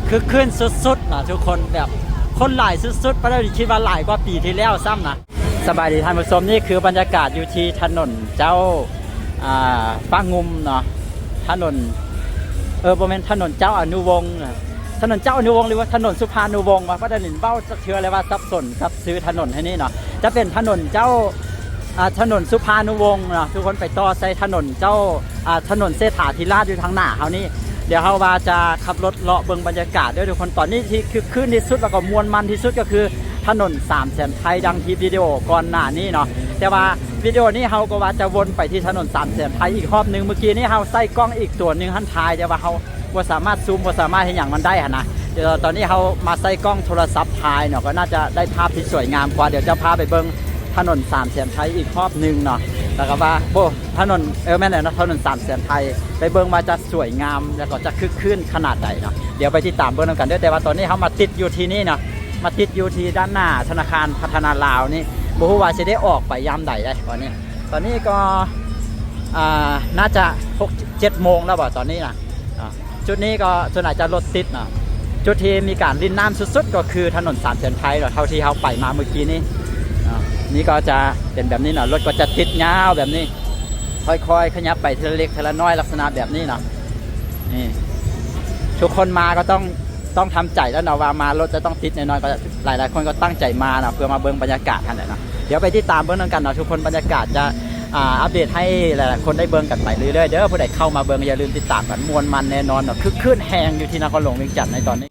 ຄຶກຄື້ນສຸດໆນະທຸກຄົນ ແບບຄົນຫຼາຍສຸດໆ ປານໃດ ຄິດວ່າຫຼາຍກວ່າປີທີ່ແລ້ວຊ້ຳນະ. ສະບາຍດີທ່ານຜູ້ຊົມ, ນີ້ຄືບັນຍາກາດຢູ່ທີ່ຖະໜົນເຈົ້າ ອ່າ ປາງຸ່ມເນາະ, ຖະໜົນ ເອີ ບໍ່ແມ່ນ ຖະໜົນເຈົ້າອະນຸວົງ ຖະໜົນເຈົ້າອະນຸວົງ ຫຼືວ່າຖະໜົນສຸພານຸວົງວະ? ປານໃດ ເວົ້າຈັກເທື່ອແລ້ວວ່າສັບສົນກັບຊື່ຖະໜົນໃຫ້ນີ້ເນາະ. ຈະເປັນຖະໜົນເຈົ້າ ອ່າ ຖະໜົນສຸພານຸວົງເນາະ, ທຸກຄົນໄປຕໍ່ໃສ່ຖະໜົນເຈົ້າ ອ່າ ຖະໜົນເສດຖາທິລາດຢູ່ທາງໜ້າເຮົານີ້. ດຽວເຮົາວ່າຈະຂັບລົດເລາະເບິ່ງບັນຍາກາດເດີທຸກຄົນ. ຕອນນີ້ທີ່ຄຶກຄື້ນທີ່ສຸດ ແລ້ວກໍມ່ວນມັນທີ່ສຸດກໍຄືຖະໜົນສາມແສນໄພ ດັ່ງທີ່ວິດີໂອກ່ອນໜ້ານີ້ເນາະ. ແຕ່ວ່າວິດີໂອນີ້ເຮົາກໍວ່າຈະວົນໄປທີ່ຖະໜົນສາມແສນໄພອີກຮອບໜຶ່ງ. ເມື່ອກີ້ນີ້ເຮົາໃຊ້ກ້ອງອີກຕົວໜຶ່ງຫັ້ນຖ່າຍ ແຕ່ວ່າເຮົາ ບໍ່ສາມາດຊູມ ບໍ່ສາມາດເຮັດຫຍັງມັນໄດ້ຫັ້ນນະ. ດຽວຕອນນີ້ເຮົາມາໃຊ້ກ້ອງໂທລະສັບຖ່າຍເນາະ ກໍໜ້າຈະໄດ້ພາບທີ່ສວຍງາມກວ່າ. ດຽວຈະພາໄປເບິ່ງຖະໜົນສາມແສນໄພອີກຮອບໜຶ່ງເນາະ ແລ້ວກໍວ່າ ໂອ້ ຖະໜົນ ເອີ ແມ່ນແຫຼະເນາະ ຖະໜົນສາມແສນໄພ ໄປເບິ່ງວ່າຈະສວຍງາມ ແລ້ວກໍຈະຄຶກຄື້ນຂະໜາດໃດເນາະ. ດຽວໄປຕິດຕາມເບິ່ງນຳກັນເດີ. ແຕ່ວ່າຕອນນີ້ເຮົາມາຕິດຢູ່ທີ່ນີ້ເນາະ ມາຕິດຢູ່ທີ່ດ້ານໜ້າທະນາຄານພັດທະນາລາວນີ້ ບໍ່ຮູ້ວ່າຊິໄດ້ອອກໄປຍາມໃດໄດ໋ຕອນນີ້. ຕອນນີ້ກໍ ອ່າ ໜ້າຈະຫົກເຈັດໂມງແລ້ວບໍ ຕອນນີ້ນະ. ອ່າ ຈຸດນີ້ກໍສ່ວນຫຼາຍຈະລົດຕິດເນາະ. ຈຸດທີ່ມີການຫຼິ້ນນ້ຳສຸດໆ ກໍຄືຖະໜົນສາມແສນໄພເນາະ ເທົ່າທີ່ເຮົາໄປມາເມື່ອກີ້ນີ້. ອ່າ ນີ້ກໍຈະເປັນແບບນີ້ເນາະ ລົດກໍຈະຕິດຍາວແບບນີ້ ຄ່ອຍໆຂະຫຍັບໄປເທື່ອເລັກເທື່ອລະນ້ອຍ ລັກສະນະແບບນີ້ເນາະ. ນີ້ ທຸກຄົນມາກໍຕ້ອງ ຕ້ອງທຳໃຈແລ້ວເນາະ ວ່າມາລົດຈະຕ້ອງຕິດແນ່ນອນ. ກໍຫຼາຍໆຄົນກໍຕັ້ງໃຈມາເນາະ ເພື່ອມາເບິ່ງບັນຍາກາດຫັ້ນແຫຼະເນາະ. ດຽວໄປຕິດຕາມເບິ່ງນຳກັນເນາະທຸກຄົນ. ບັນຍາກາດຈະ ອ່າ ອັບເດດໃຫ້ຫຼາຍໆຄົນໄດ້ເບິ່ງກັນໄປເລື້ອຍໆເດີ. ຜູ້ໃດເຂົ້າມາເບິ່ງກໍຢ່າລືມຕິດຕາມກັນ ມ່ວນມັນແນ່ນອນເນາະ ຄຶກຄື້ນແຮງຢູ່ທີ່ນະຄອນຫຼວງວຽງຈັນໃນຕອນນີ້.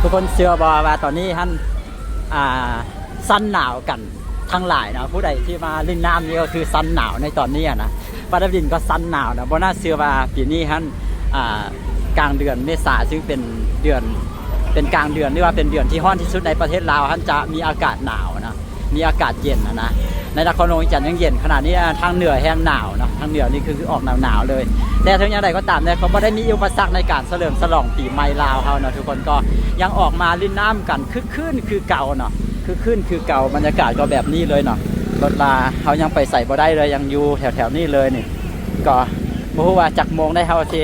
ທຸກຄົນເຊື່ອບໍ່ວ່າຕອນນີ້ຫັ້ນ ອ່າ ຊັ້ນໜາວກັນທັງຫຼາຍເນາະ. ຜູ້ໃດທີ່ມາຫຼິ້ນນ້ຳນີ້ກໍຄືຊັ້ນໜາວໃນຕອນນີ້ນະ. ປາດາວິນກໍຊັ້ນໜາວນະ. ບໍ່ໜ້າເຊື່ອວ່າປີນີ້ຫັ້ນ ອ່າ ກາງເດືອນເມສາ ຊຶ່ງເປັນເດືອນ ເປັນກາງເດືອນ ຫຼືວ່າເປັນເດືອນທີ່ຮ້ອນທີ່ສຸດໃນປະເທດລາວຫັ້ນ ຈະມີອາກາດໜາວນະ ມີອາກາດເຢັນນະ. ໃນນະຄອນຫຼວງວຽງຈັນຍັງເຢັນຂະໜາດນີ້ ທາງເໜືອແຮ່ງໜາວເນາະ. ທາງເໜືອນີ້ຄືອອກໜາວໆເລີຍ. ແຕ່ເຖິງຢ່າງໃດກໍຕາມແດ່ ກໍບໍ່ໄດ້ມີອຸປະສັກໃນການສະເຫຼີມສະຫຼອງປີໃໝ່ລາວເຮົາເນາະ. ທຸກຄົນກໍຍັງອອກມາຫຼິ້ນນ້ຳກັນ ຄຶກຄື້ນຄືເກົ່າເນາະ ຄຶກຄື້ນຄືເກົ່າ. ບັນຍາກາດກໍແບບນີ້ເລີຍເນາະ. ລົດລາເຮົາຍັງໄປໃສບໍ່ໄດ້ເລີຍ ຍັງຢູ່ແຖວໆນີ້ເລີຍນີ້. ກໍບໍ່ຮູ້ວ່າຈັກໂມງໃດເຮົາຊິ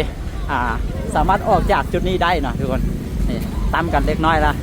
ອ່າ ສາມາດອອກຈາກຈຸດນີ້ໄດ້ເນາະທຸກຄົນ. ນີ້ ຕຳກັນເລັກນ້ອຍລະ.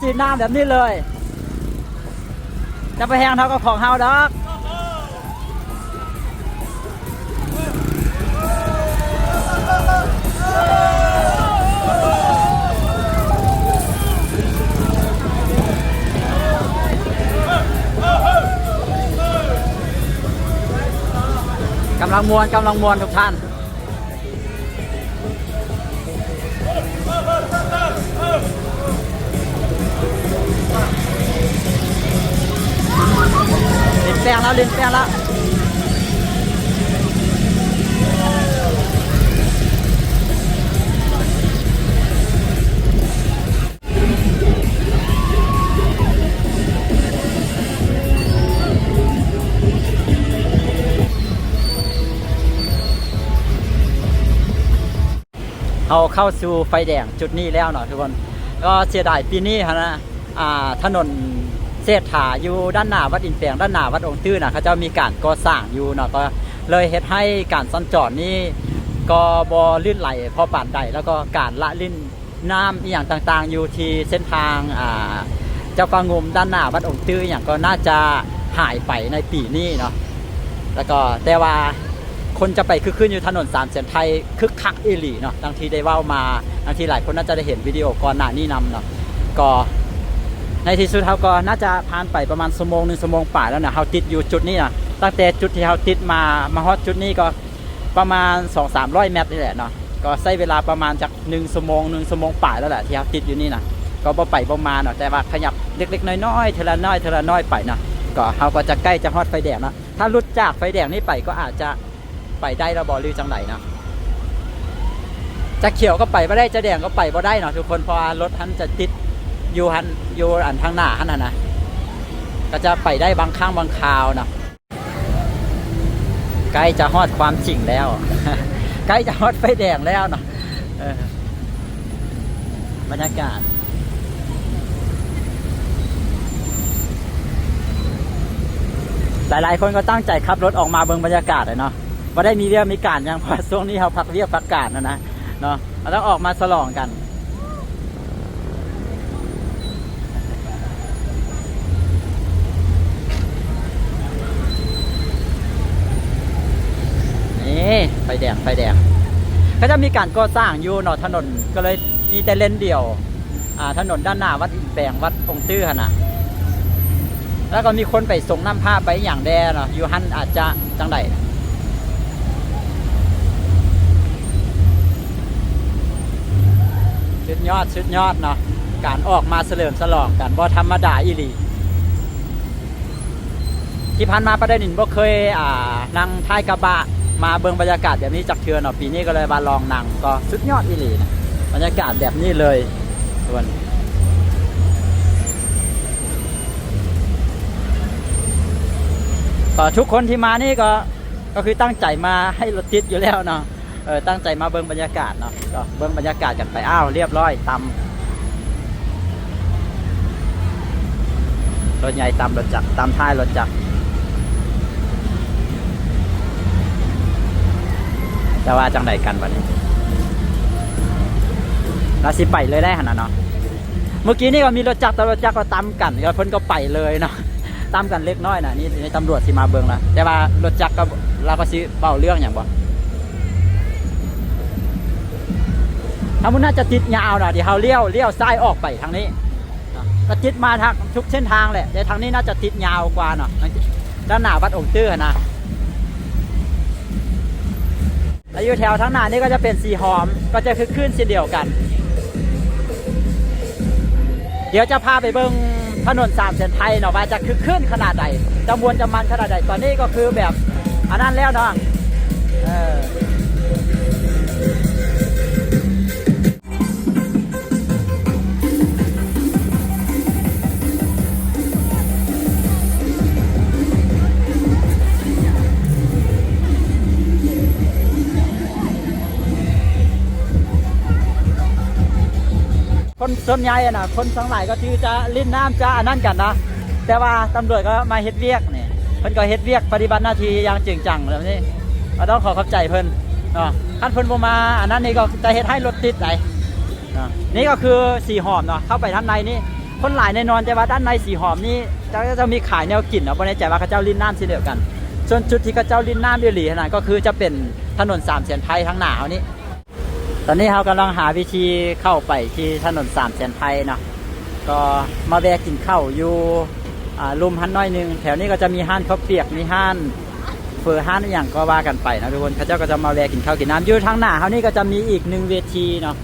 ສີໜ້າແບບນີ້ເລີຍ. ຈະບໍ່ແຮງເທົ່າກັບຂອງເຮົາດອກ. ກຳລັງມ່ວນ ກຳລັງມ່ວນທຸກທ່ານ. ຫຼິ້ນແປ້ງແລ້ວ ຫຼິ້ນແປ້ງແລ້ວ. ເຮົາເຂົ້າສູ່ໄຟແດງຈຸດນີ້ແລ້ວເນາະທຸກຄົນ. ກໍເສຍດາຍປີນີ້ຫັ້ນນະ ອ່າ ຖະໜົນເສດຖາຢູ່ດ້ານໜ້າວັດອິນແປງ ດ້ານໜ້າວັດອົງຕື້ນະ ເຂົາເຈົ້າມີການກໍ່ສ້າງຢູ່ເນາະ ກໍເລີຍເຮັດໃຫ້ການສັນຈອນນີ້ກໍບໍ່ລື່ນໄຫຼພໍປານໃດ ແລ້ວກໍການລະຫຼິ້ນ ນ້ຳອີ່ຫຍັງຕ່າງໆ ຢູ່ທີ່ເສັ້ນທາງ ອ່າ ເຈົ້າຟ້າງຸ່ມ ດ້ານໜ້າວັດອົງຕື້ອີ່ຫຍັງ ກໍໜ້າຈະຫາຍໄປໃນປີນີ້ເນາະ ແລ້ວກໍ ແຕ່ວ່າຄົນຈະໄປຄຶກຄື້ນຢູ່ຖະໜົນສາມແສນໄທ ຄຶກຄັກອີ່ຫຼີເນາະ ດັ່ງທີ່ໄດ້ເວົ້າມາ ດັ່ງທີ່ຫຼາຍຄົນໜ້າຈະໄດ້ເຫັນວິດີໂອກ່ອນໜ້ານີ້ນຳເນາະ ກໍໃນທີ່ສຸດເຮົາກໍໜ້າຈະຜ່ານໄປປະມານຊົ່ວໂມງໜຶ່ງ ຊົ່ວໂມງປາຍແລ້ວນະ ເຮົາຕິດຢູ່ຈຸດນີ້ນະ ຕັ້ງແຕ່ຈຸດທີ່ເຮົາຕິດມາ ມາຮອດຈຸດນີ້ກໍ ປະມານສອງສາມຮ້ອຍແມັດນີ້ແຫຼະເນາະ ກໍໃຊ້ເວລາປະມານຈັກໜຶ່ງຊົ່ວໂມງ ໜຶ່ງຊົ່ວໂມງປາຍແລ້ວແຫຼະ ທີ່ເຮົາຕິດຢູ່ນີ້ນະ ກໍບໍ່ໄປບໍ່ມາເນາະ ແຕ່ວ່າຂະຫຍັບເລັກໆນ້ອຍໆ ເທື່ອລະນ້ອຍ ເທື່ອລະນ້ອຍໄປເນາະ ກໍເຮົາກໍຈະໃກ້ຈະຮອດໄຟແດງເນາະ ຖ້າຫຼຸດຈາກໄຟແດງນີ້ໄປກໍອາດຈະໄປໄດ້ແລ້ວບໍ່ ຫຼືຈັ່ງໃດເນາະ ຈະຂຽວກໍໄປບໍ່ໄດ້ ຈະແດງກໍໄປບໍ່ໄດ້ເນາະທຸກຄົນ ເພາະວ່າລົດຫັ້ນຈະຕິດຢູ່ຫັ້ນ ຢູ່ອັນທາງໜ້າຫັ້ນນະ ກໍຈະໄປໄດ້ບາງຄັ້ງບາງຄາວເນາະ. ໃກ້ຈະຮອດຄວາມຈິງແລ້ວ ໃກ້ຈະຮອດໄຟແດງແລ້ວເນາະ ເອີ ບັນຍາກາດ ຫຼາຍໆຄົນກໍຕັ້ງໃຈຂັບລົດອອກມາເບິ່ງບັນຍາກາດແຫຼະເນາະ ບໍ່ໄດ້ມີວຽກມີການຫຍັງ ເພາະວ່າຊ່ວງນີ້ເຮົາພັກວຽກພັກການນະ ເນາະ ເຮົາຕ້ອງອອກມາສະຫຼອງກັນ ນີ້ ໄຟແດງ ໄຟແດງ ເຂົາເຈົ້າມີການກໍ່ສ້າງຢູ່ເນາະ ຖະໜົນກໍເລີຍມີແຕ່ເລນດຽວ ອ່າ ຖະໜົນດ້ານໜ້າວັດອິນແປງ ວັດອົງຕື້ຫັ້ນນະ ແລ້ວກໍມີຄົນໄປສົງນ້ຳພະໄປຫຍັງແດ່ເນາະ ຢູ່ຫັ້ນອາດຈະຈັ່ງໃດ ສຸດຍອດ ສຸດຍອດເນາະ ການອອກມາສະເຫຼີມສະຫຼອງກັນ ບໍ່ທຳມະດາອີ່ຫຼີ ທີ່ຜ່ານມາປາແດນດິນບໍ່ເຄີຍ ອ່າ ນັ່ງທ້າຍກະບະມາເບິ່ງບັນຍາກາດແບບນີ້ຈັກເທື່ອເນາະ ປີນີ້ກໍເລີຍວ່າລອງນັ່ງ ກໍສຸດຍອດອີ່ຫຼີນະ ບັນຍາກາດແບບນີ້ເລີຍ ກໍທຸກຄົນທີ່ມານີ້ກໍ ກໍຄືຕັ້ງໃຈມາໃຫ້ລົດຕິດຢູ່ແລ້ວເນາະ ເອີ ຕັ້ງໃຈມາເບິ່ງບັນຍາກາດເນາະ ກໍເບິ່ງບັນຍາກາດກັນໄປ ອ້າວ ລຽບຮ້ອຍ ຕຳ ລົດໃຫຍ່ຕຳລົດຈັກ ຕຳທ້າຍລົດຈັກ ຈະວ່າຈັ່ງໃດກັນບັດນີ້ ລາວຊິໄປເລີຍໄດ້ຫັ້ນນະເນາະ ເມື່ອກີ້ນີ້ກໍມີລົດຈັກ ແຕ່ລົດຈັກກໍຕຳກັນ ແລ້ວເພິ່ນກໍໄປເລີຍເນາະ ຕຳກັນເລັກນ້ອຍນະ ນີ້ ນີ້ຕຳຫຼວດຊິມາເບິ່ງລະ ແຕ່ວ່າລົດຈັກກໍ ລາວກໍຊິເວົ້າເລື່ອງຫຍັງບໍ່ ຖ້າມັນໜ້າຈະຕິດຍາວນະ ທີ່ເຮົາລ້ຽວ ລ້ຽວຊ້າຍອອກໄປທາງນີ້ ກໍຕິດມາທາງທຸກເສັ້ນທາງແຫຼະ ແຕ່ທາງນີ້ໜ້າຈະຕິດຍາວກວ່າເນາະ ດ້ານໜ້າວັດອົງຕື້ຫັ້ນນະ ແລະຢູ່ແຖວທາງໜ້ານີ້ກໍຈະເປັນສີຫອມ ກໍຈະຄຶກຄື້ນເຊັ່ນດຽວກັນ ດຽວຈະພາໄປເບິ່ງຖະໜົນສາມແສນໄທເນາະ ວ່າຈະຄຶກຄື້ນຂະໜາດໃດ ຈະມ່ວນຈະມັນຂະໜາດໃດ ຕອນນີ້ກໍຄືແບບອັນນັ້ນແລ້ວເນາະ ເອີ. ຄົນສ່ວນໃຫຍ່ຫັ້ນນະ ຄົນທັງຫຼາຍກໍຄືຈະຫຼິ້ນນ້ຳ ຈະອັນນັ້ນກັນນະ ແຕ່ວ່າຕຳຫຼວດກໍມາເຮັດວຽກນີ້ ເພິ່ນກໍເຮັດວຽກປະຕິບັດໜ້າທີ່ຢ່າງຈິງຈັງແບບນີ້ ກໍຕ້ອງຂໍຂອບໃຈເພິ່ນເນາະ ຄັນເພິ່ນບໍ່ມາອັນນັ້ນນີ້ກໍຈະເຮັດໃຫ້ລົດຕິດໄດ໋ເນາະ. ນີ້ກໍຄືສີຫອມເນາະ ເຂົ້າໄປທາງໃນນີ້ ຄົນຫຼາຍແນ່ນອນ ແຕ່ວ່າດ້ານໃນສີຫອມນີ້ ເຂົາເຈົ້າມີຂາຍແນວກິນເນາະ ບໍ່ແນ່ໃຈວ່າເຂົາເຈົ້າຫຼິ້ນນ້ຳເຊັ່ນດຽວກັນ. ສ່ວນຈຸດທີ່ເຂົາເຈົ້າຫຼິ້ນນ້ຳອີ່ຫຼີຫັ້ນນະ ກໍຄືຈະເປັນຖະໜົນສາມແສນໄທທາງໜ້າເຮົານີ້. ຕອນນີ້ເຮົາກຳລັງຫາວິທີເຂົ້າໄປທີ່ຖະໜົນສາມແສນໄທເນາະ ກໍມາແວ່ກິນເຂົ້າຢູ່ ອ່າ ລຸ່ມຫັ້ນໜ້ອຍໜຶ່ງ. ແຖວນີ້ກໍຈະມີຮ້ານເຂົ້າປຽກ ມີຮ້ານເຝີ ຮ້ານອີ່ຫຍັງກໍວ່າກັນໄປເນາະທຸກຄົນ. ເຂົາເຈົ້າກໍຈະມາແວ່ກິນເຂົ້າກິນນ້ຳ. ຢູ່ທາງໜ້າເຮົານີ້ກໍຈະມີອີກໜຶ່ງເວທີເນາະ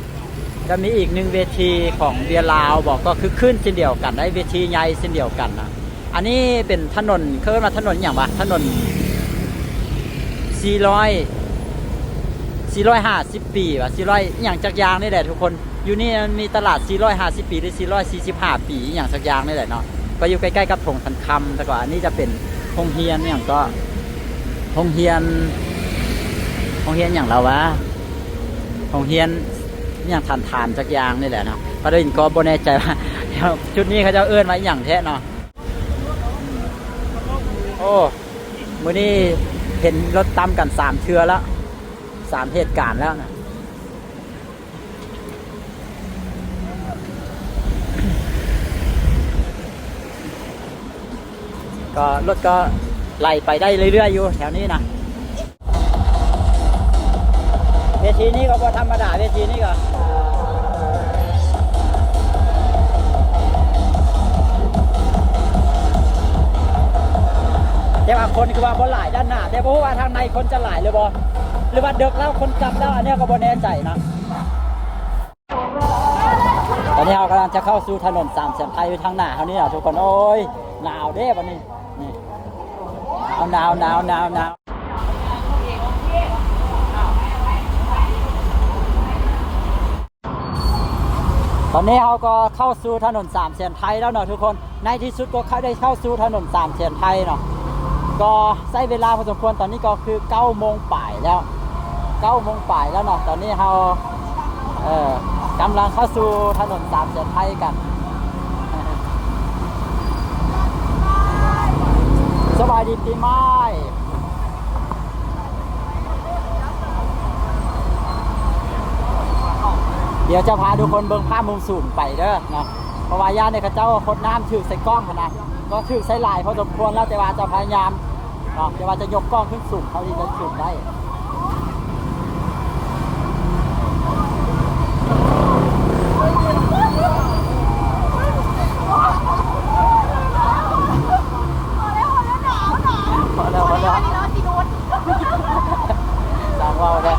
ຈະມີອີກໜຶ່ງເວທີຂອງເບຍລາວບໍ ກໍຄຶກຄື້ນເຊັ່ນດຽວກັນ ໄດ້ເວທີໃຫຍ່ເຊັ່ນດຽວກັນນະ. ອັນນີ້ເປັນຖະໜົນ ເຂົາເອີ້ນວ່າຖະໜົນຫຍັງຫວາ ຖະໜົນສີ່ຮ້ອຍ ສີ່ຮ້ອຍຫ້າສິບປີຫວາ ສີ່ຮ້ອຍອີ່ຫຍັງຈັກຢ່າງນີ້ແຫຼະທຸກຄົນ. ຢູ່ນີ້ມັນມີຕະຫຼາດສີ່ຮ້ອຍຫ້າສິບປີ ຫຼື ສີ່ຮ້ອຍສີ່ສິບຫ້າປີອີ່ຫຍັງສັກຢ່າງນີ້ແຫຼະເນາະ ກໍຢູ່ໃກ້ໆກັບຖົງສັນຄຳ. ແຕ່ກໍອັນນີ້ຈະເປັນໂຮງຮຽນຫຍັງກໍ ໂຮງຮຽນ ໂຮງຮຽນຫຍັງລາວຫວາ ໂຮງຮຽນຫຍັງຖານໆຈັກຢ່າງນີ້ແຫຼະເນາະ. ປາດິນກໍບໍ່ແນ່ໃຈວ່າ ຈຸດນີ້ເຂົາເຈົ້າເອີ້ນວ່າອີ່ຫຍັງແທ້ເນາະ. ໂອ້ ມື້ນີ້ເຫັນລົດຕຳກັນສາມເທື່ອແລ້ວ ສາມເຫດການແລ້ວນະ. ກໍລົດກໍໄຫຼໄປໄດ້ເລື້ອຍໆຢູ່ແຖວນີ້ນະ. ເວທີນີ້ກໍບໍ່ທຳມະດາ ເວທີນີ້ກໍ ແຕ່ວ່າຄົນຄືວ່າບໍ່ຫຼາຍດ້ານໜ້າ ແຕ່ບໍ່ຮູ້ວ່າທາງໃນຄົນຈະຫຼາຍຫຼືບໍ່ ຫຼືວ່າເດິກແລ້ວຄົນກັບແລ້ວ ອັນນີ້ກໍບໍ່ແນ່ໃຈນະ. ຕອນນີ້ເຮົາກຳລັງຈະເຂົ້າສູ່ຖະໜົນສາມແສນໄທ ຢູ່ທາງໜ້າເຮົານີ້ເນາະທຸກຄົນ. ໂອ້ຍ ໜາວເດ້ບັດນີ້ ນີ້ ໜາວໆໆໆໆ. ຕອນນີ້ເຮົາກໍເຂົ້າສູ່ຖະໜົນສາມແສນໄທແລ້ວເນາະທຸກຄົນ. ໃນທີ່ສຸດກໍເຂົ້າ ໄດ້ເຂົ້າສູ່ຖະໜົນສາມແສນໄທເນາະ. ກໍໃຊ້ເວລາພໍສົມຄວນ ຕອນນີ້ກໍຄືເກົ້າໂມງປາຍແລ້ວ ເກົ້າໂມງປາຍແລ້ວເນາະ. ຕອນນີ້ເຮົາ ເອີ ກຳລັງເຂົ້າສູ່ຖະໜົນສາມແສນໄທກັນ. ສະບາຍດີປີໃໝ່. ດຽວຈະພາທຸກຄົນເບິ່ງພາບມຸມສູງໄປເດີເນາະ ເພາະວ່າຢ້ານເຂົາເຈົ້າຫົດນ້ຳຖືກໃສ່ກ້ອງຫັ້ນນະ ກໍຖືກໃສ່ຫຼາຍພໍສົມຄວນແລ້ວ ແຕ່ວ່າຈະພະຍາຍາມເນາະ ແຕ່ວ່າຈະຍົກກ້ອງຂຶ້ນສູງເທົ່າທີ່ຈະສູງໄດ້. ພໍແລ້ວ ພໍແລ້ວ ຊ່າງເວົ້າແທ້.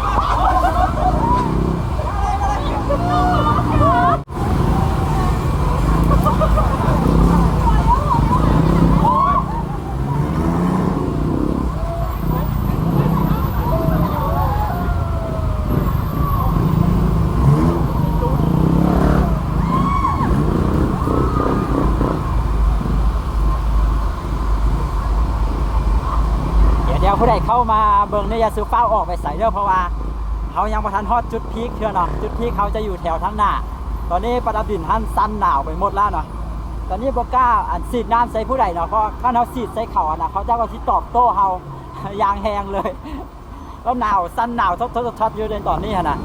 ດຽວໆ ຜູ້ໃດເຂົ້າມາເບິ່ງນີ້ ຢ່າສູ່ຟ້າວອອກໄປໃສເດີ ເພາະວ່າເຮົາຍັງບໍ່ທັນຮອດຈຸດພີກເທື່ອເນາະ. ຈຸດພີກເຮົາຈະຢູ່ແຖວທາງໜ້າ. ຕອນນີ້ປະດັບດິນຫັ້ນສັ່ນໜາວໄປໝົດແລ້ວເນາະ. ຕອນນີ້ບໍ່ກ້າ ອັນ ສີດນ້ຳໃສ່ຜູ້ໃດເນາະ ເພາະຄັນເຮົາສີດໃສ່ເຂົາຫັ້ນນະ ເຂົາເຈົ້າກໍຊິຕອບໂຕ້ເຮົາຢ່າງແຮງເລີຍ. ລາວໜາວ ສັ່ນໜາວ ທັດໆໆ ຢູ່ໃນຕອນນີ້ຫັ້ນນະ.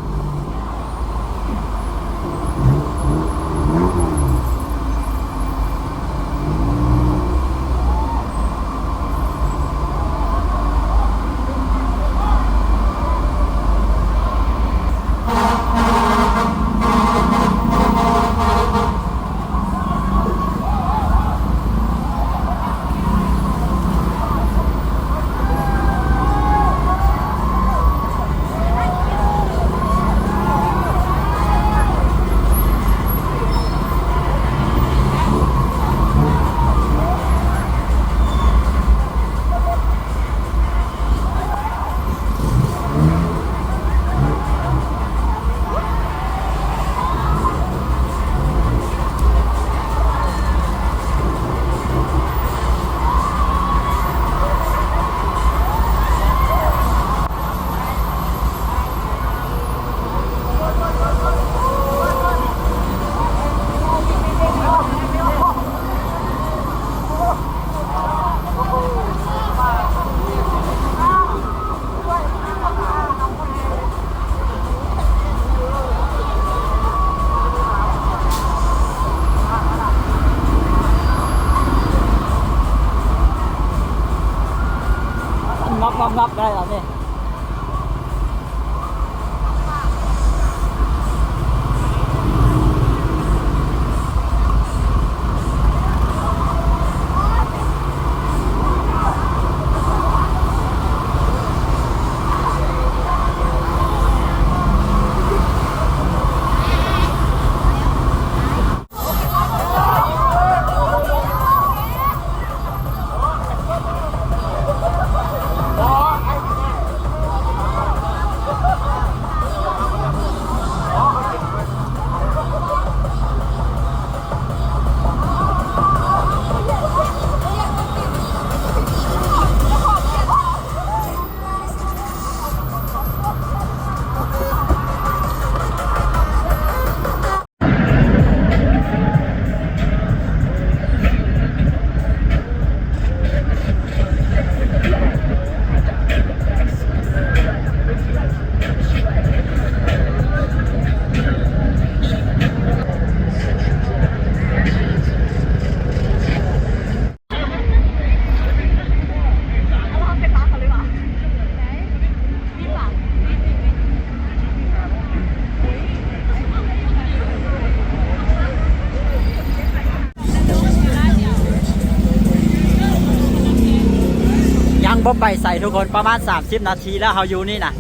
ບໍ່ໄປໃສທຸກຄົນ ປະມານສາມສິບນາທີແລ້ວ ເຮົາຢູ່ນີ້ນະ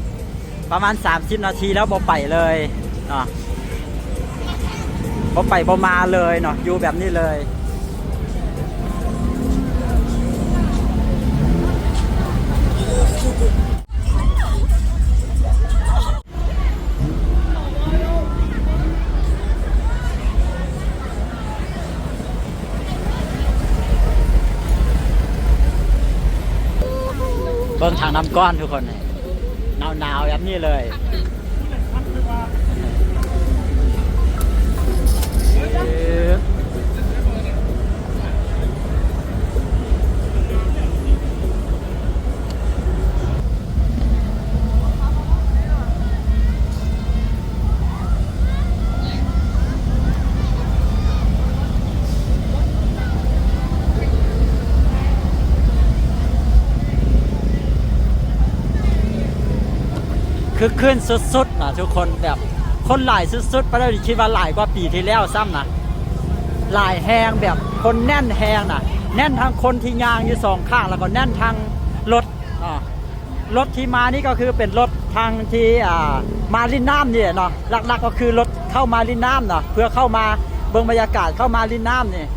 ປະມານສາມສິບນາທີແລ້ວ ບໍ່ໄປເລີຍເນາະ ບໍ່ໄປບໍ່ມາເລີຍເນາະ ຢູ່ແບບນີ້ເລີຍ. ເບິ່ງຖັງນ້ຳກ້ອນທຸກຄົນ ໜາວໆແບບນີ້ເລີຍ. ຄຶກຄື້ນສຸດໆນະທຸກຄົນ ແບບຄົນຫຼາຍສຸດໆ ປານໃດ ຄິດວ່າຫຼາຍກວ່າປີທີ່ແລ້ວຊ້ຳນະ ຫຼາຍແຮງ ແບບຄົນແໜ້ນແຮງນະ ແໜ້ນທັງຄົນທີ່ຍ່າງຢູ່ສອງຂ້າງ ແລ້ວກໍແໜ້ນທັງລົດເນາະ. ລົດທີ່ມານີ້ກໍຄືເປັນລົດທາງທີ່ ອ່າ ມາຫຼິ້ນນ້ຳນີ້ແຫຼະເນາະ ຫຼັກໆກໍຄືລົດເຂົ້າມາຫຼິ້ນນ້ຳເນາະ ເພື່ອເຂົ້າມາເບິ່ງບັນຍາກາດ ເຂົ້າມາຫຼິ້ນນ້ຳນີ້.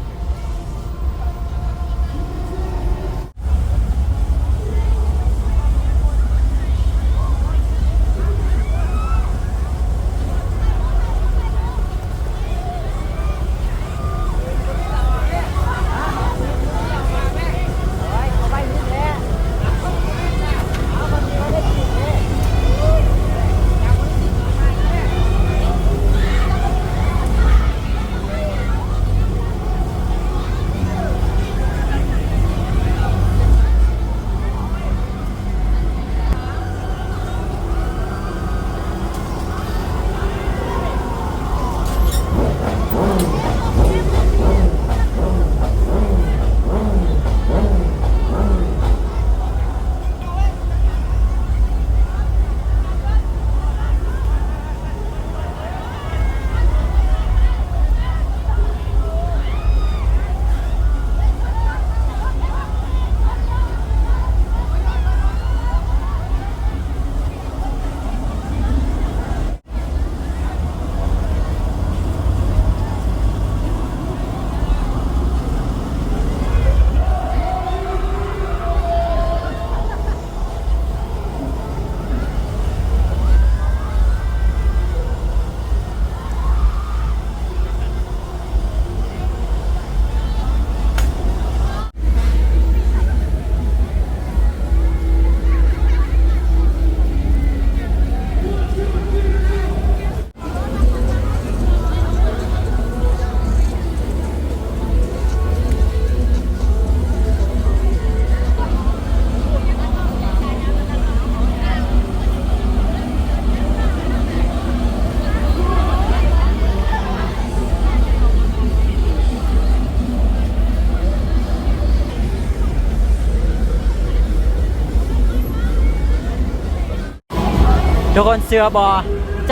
ທຸກຄົນເຊື່ອບໍ່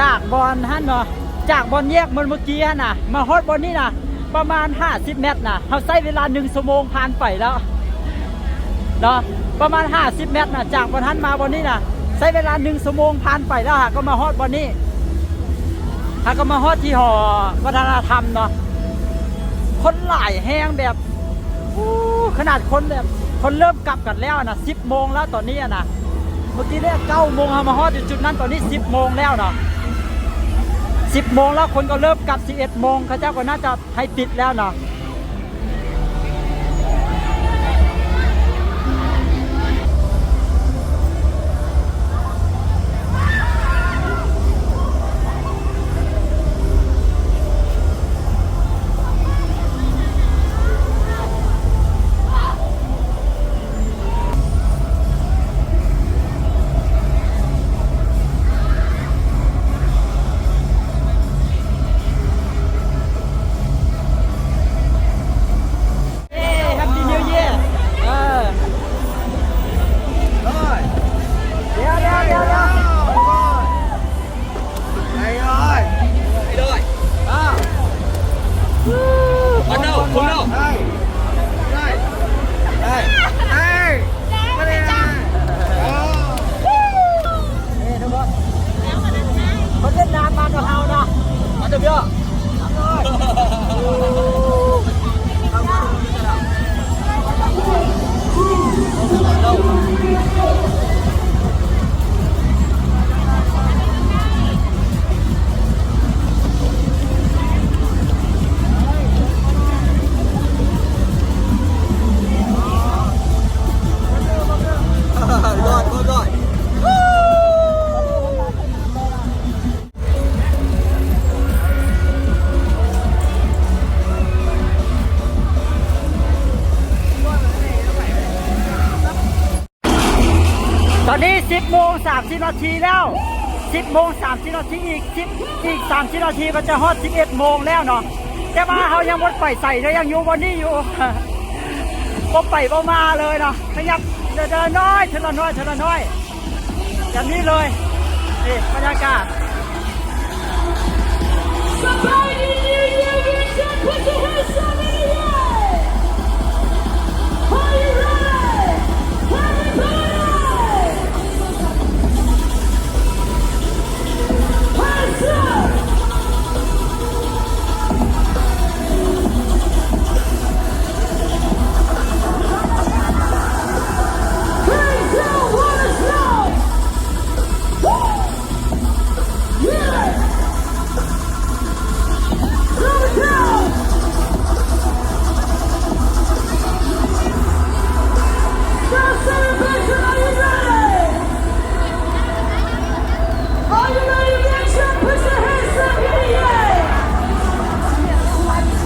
ຈາກບ່ອນຫັ້ນເນາະ ຈາກບ່ອນແຍກເມື່ອ ເມື່ອກີ້ຫັ້ນນະ ມາຮອດບ່ອນນີ້ນະ ປະມານຫ້າສິບແມັດນະ ເຮົາໃຊ້ເວລາໜຶ່ງຊົ່ວໂມງຜ່ານໄປແລ້ວເນາະ ປະມານຫ້າສິບແມັດນະ ຈາກບ່ອນຫັ້ນມາບ່ອນນີ້ນະ ໃຊ້ເວລາໜຶ່ງຊົ່ວໂມງຜ່ານໄປແລ້ວ ຫາກໍມາຮອດບ່ອນນີ້ ຫາກໍມາຮອດທີ່ຫໍວັດທະນະທຳເນາະ ຄົນຫຼາຍແຮງແບບ ໂອ້ ຂະໜາດຄົນແບບ ຄົນເລີ່ມກັບກັນແລ້ວນະ ສິບໂມງແລ້ວຕອນນີ້ນະ ເມື່ອກີ້ແລ້ວເກົ້າໂມງ ເຮົາມາຮອດຢູ່ຈຸດນັ້ນ ຕອນນີ້ສິບໂມງແລ້ວເນາະ ສິບໂມງແລ້ວ ຄົນກໍເລີ່ມກັບ ສິບເອັດໂມງ ເຂົາເຈົ້າກໍໜ້າຈະໃຫ້ປິດແລ້ວເນາະ. ເ ນີ້ ສິບໂມງສາມສິບນາທີແລ້ວ ສິບໂມງສາມສິບນາທີ ອີກສິບ ອີກສາມສິບນາທີກໍຈະຮອດສິບເອັດໂມງແລ້ວເນາະ ແຕ່ວ່າເຮົາຍັງບໍ່ໄປໃສເດີ ຍັງຢູ່ບ່ອນນີ້ຢູ່ ບໍ່ໄປບໍ່ມາເລີຍເນາະ ຂະຫຍັບເດີ ເດີນໜ້ອຍ ເທື່ອລະໜ້ອຍ ເທື່ອລະໜ້ອຍ ແບບນີ້ເລີຍ ນີ້ບັນຍາກາດ. Somebody in New Year, get your, put your hands up in the air. Are you ready? Everybody! Hands up! Hands up! What is love? Woo! Yeah! Throw it down! Now, Celebration, are you ready? Are you ready, Nation? Put your hands up in the air.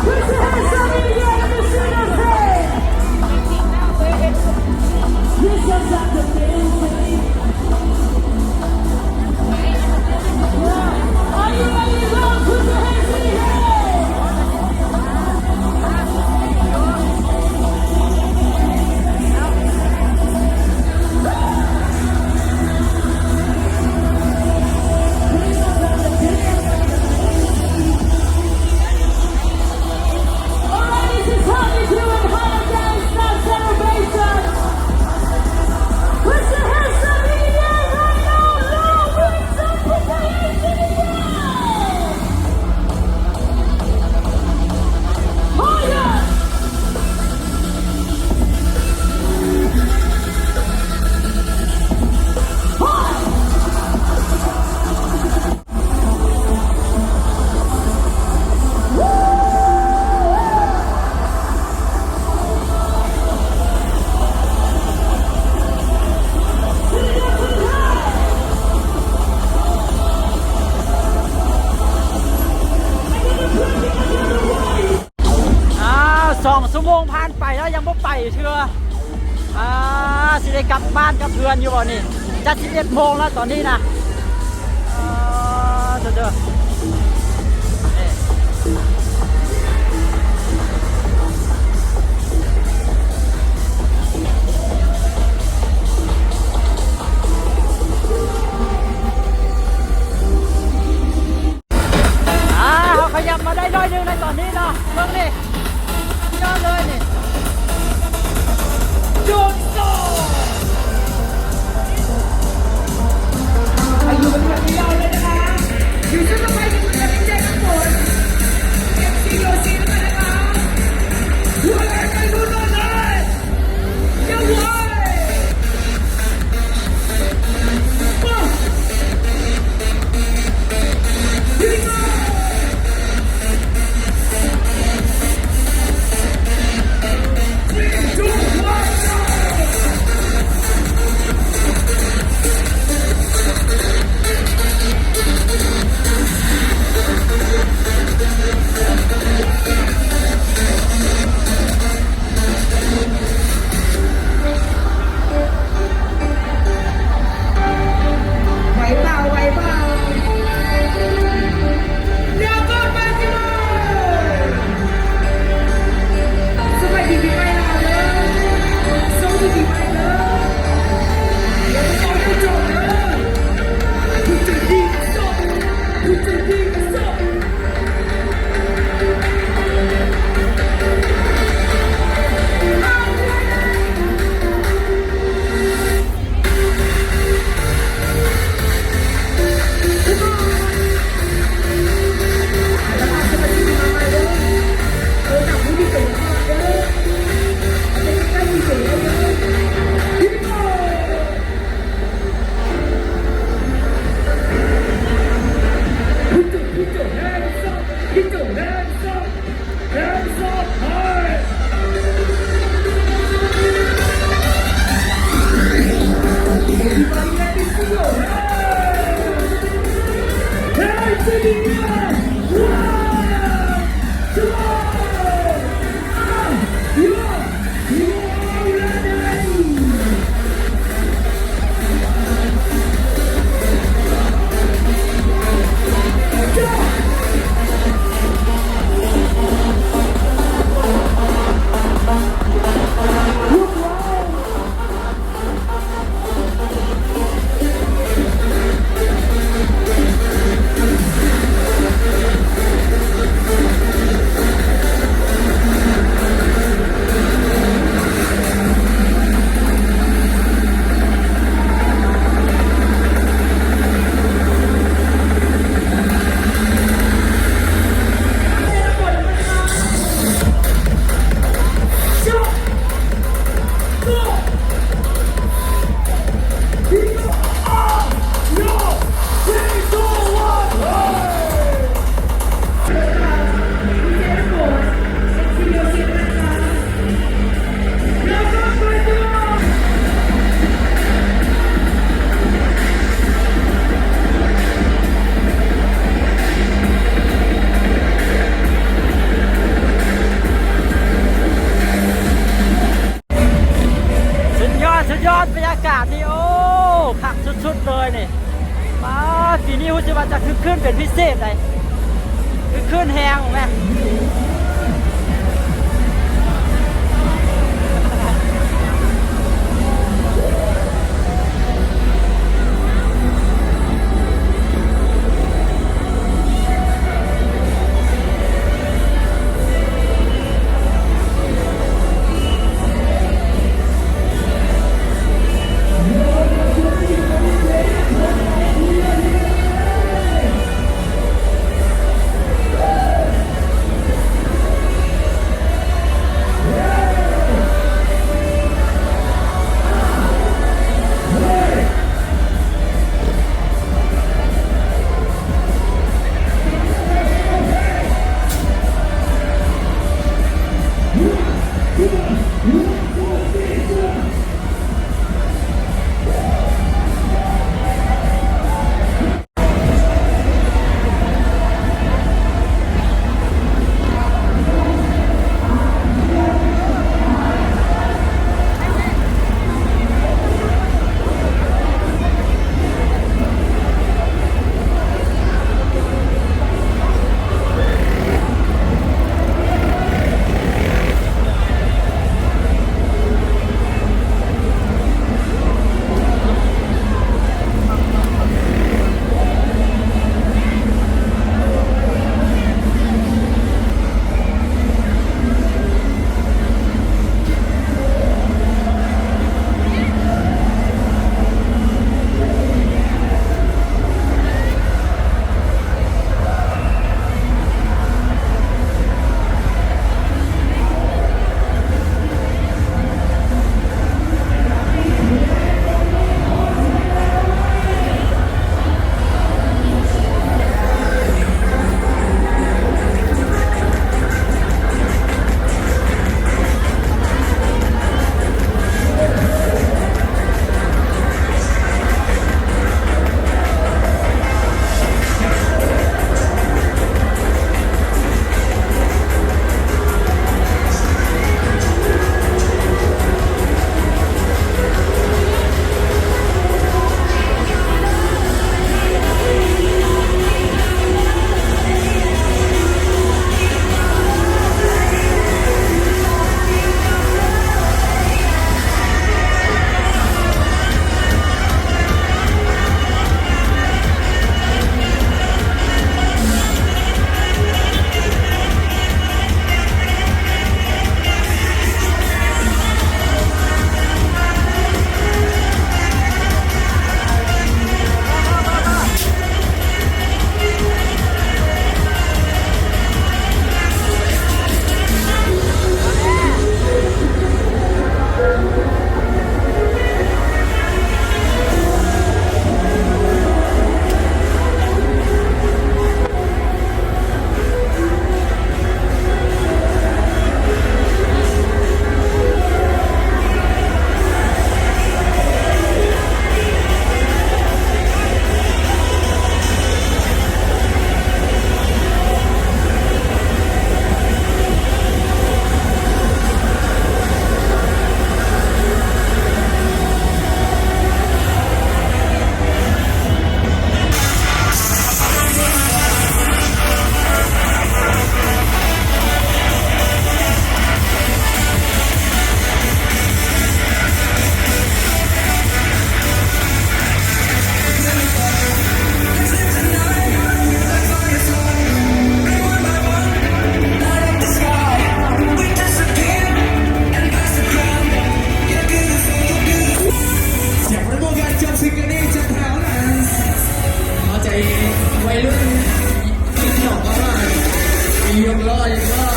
Put your hands up in the air. Let me see those hands. This is not the building. Are you ready, Lord? Put your hands in the air. ອ້າວ ສອງຊົ່ວໂມງຜ່ານໄປແລ້ວ ຍັງບໍ່ໄປເທື່ອ. ອ່າ ຊິໄດ້ກັບບ້ານກັບເຮືອນຢູ່ບໍ່ນີ້? ຈະສິບເອັດໂມງແລ້ວຕອນນີ້ນະ. ເອີ ເດີ ເດີ ອ່າ ເຮົາຂະຫຍັບມາໄດ້ໜ້ອຍໜຶ່ງໃນຕອນນີ້ເນາະ ເບິ່ງນີ້ ຍອດເລີຍນີ້ ຈຸດສອງ ອາຍຸມັນເດືອນຍາວເລີຍນະຄະ ຢູ່ຊຸດຕໍ່ໄປ ຢູ່ກັບເອເຈນ້ຳຝົນ ເອັມຊີໂຢຊິນະຄະ ຫົວແຫຼກໄປລຸ້ນເລີຍ. ໄຫວເປົ່າ ໄຫວເປົ່າ ດຽວກ່ອນໄປຊິມາ ສະບາຍດີປີໃໝ່ລາວເດີ ໂຊກດີປີໃໝ່ເດີ ຢ່າໄປເອົາໃຫ້ຈົບເດີ ຜູ້ໃຈດີກໍໂຊກ ຜູ້ໃຈດີກໍໂຊກ. ເ ຄຶນເປັນພິເສດໃດ໋ ຄຶນແຮງແມ່ນ. ສຽງປະມືກັນ ຈົບຊິງເກີນນີ້ຈາກແຖວນັ້ນ ເອົາໃຈໄວລຸ້ນ ຍອກມາ ຍົກລໍ້ ຍົກລໍ້.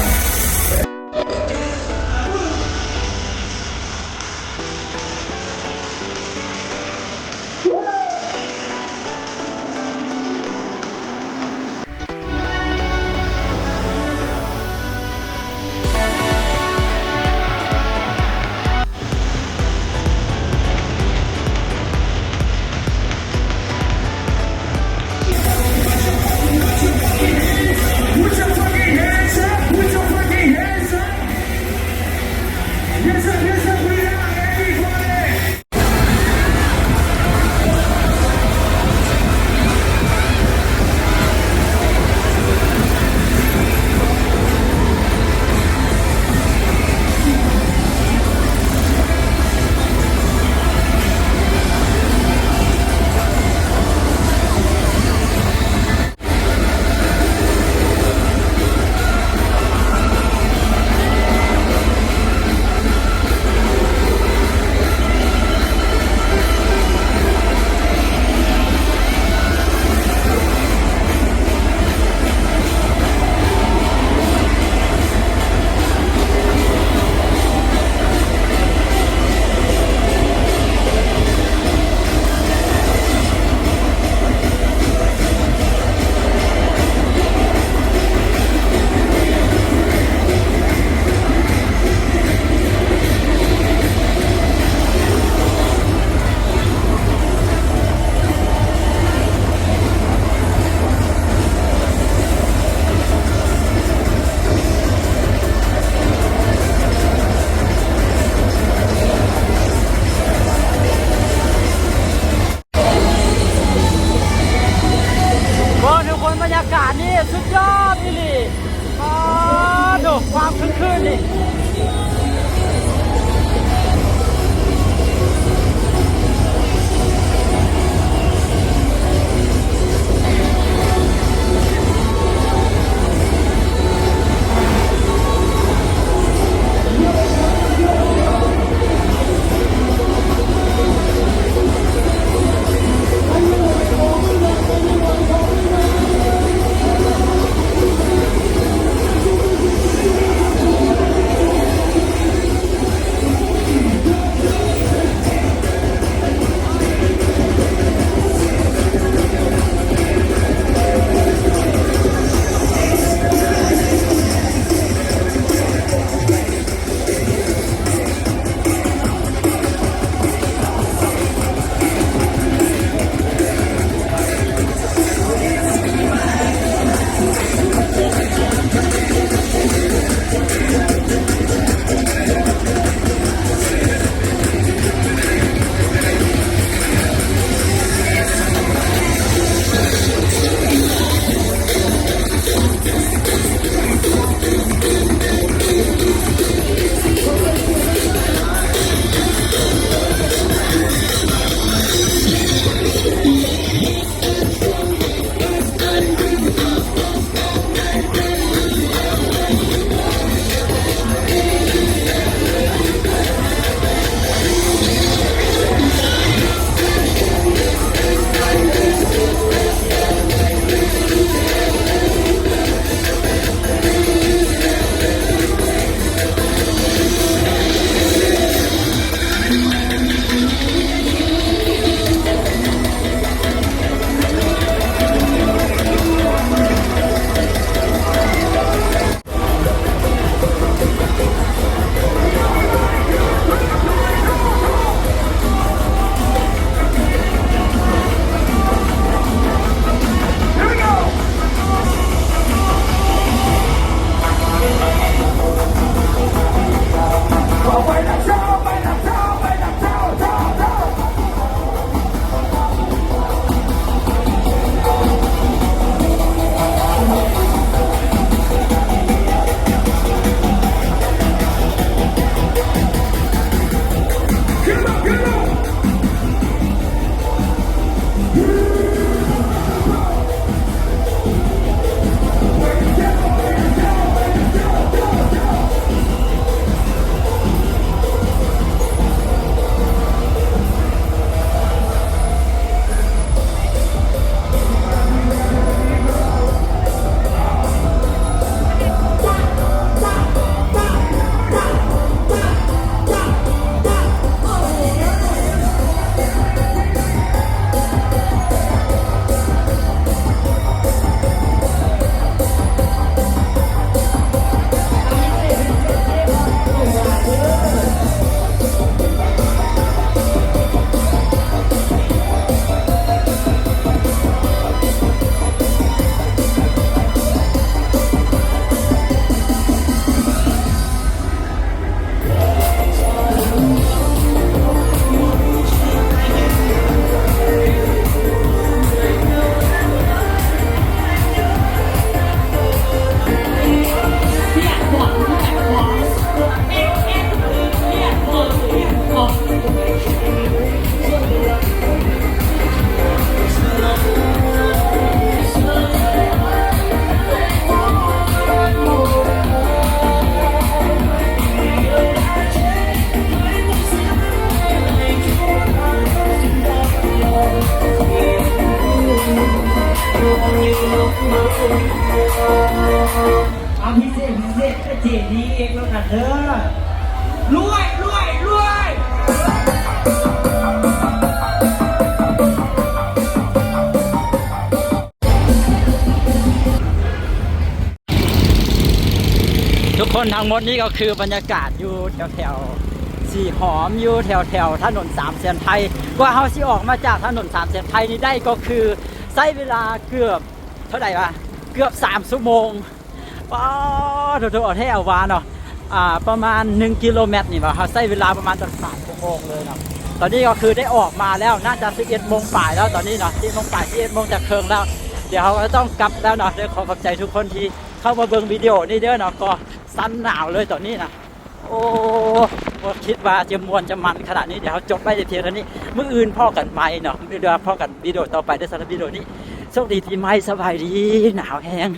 ເອົາພິເສດພິເສດ ເຈດີເອັກ ແລ້ວກັນເດີ. ລວຍ ລວຍ ລວຍ! ທຸກຄົນ ທັງໝົດນີ້ກໍຄືບັນຍາກາດຢູ່ແຖວໆ ສີຫອມ ຢູ່ແຖວໆ ຖະໜົນສາມແສນໄພ. ກວ່າເຮົາຊິອອກມາຈາກຖະໜົນສາມແສນໄພນີ້ໄດ້ ກໍຄືໃຊ້ເວລາເກືອບ ເທົ່າໃດວະ ເກືອບສາມຊົ່ວໂມງ. ປ້າໂທ້ໆ ເອົາແທ້ເອົາວ່າເນາະ. ອ່າ ປະມານໜຶ່ງກິໂລແມັດນີ້ວ່າ ເຮົາໃຊ້ເວລາປະມານຈັກສາມຊົ່ວໂມງເລີຍເນາະ. ຕອນນີ້ກໍຄືໄດ້ອອກມາແລ້ວ ໜ້າຈະສິບເອັດໂມງປາຍແລ້ວຕອນນີ້ເນາະ ສິບເອັດໂມງປາຍ ສິບເອັດໂມງຈະເຄິ່ງແລ້ວ. ດຽວເຮົາກໍຕ້ອງກັບແລ້ວເນາະ. ເດີ ຂໍຂອບໃຈທຸກຄົນທີ່ເຂົ້າມາເບິ່ງວິດີໂອນີ້ເດີເນາະ. ກໍສັ່ນໜາວເລີຍຕອນນີ້ນະ. ໂອ້ ບໍ່ຄິດວ່າຈະມ່ວນຈະມັນຂະໜາດນີ້. ດຽວເຮົາຈົບໄວ້ແຕ່ພຽງເທົ່ານີ້ ມື້ອື່ນພໍ້ກັນໃໝ່ເນາະ ຫຼືວ່າພໍ້ກັນວິດີໂອຕໍ່ໄປເດີ. ສຳລັບວິດີໂອນີ້ ໂຊກດີປີໃໝ່ ສະບາຍດີ ໜາວແຮງ.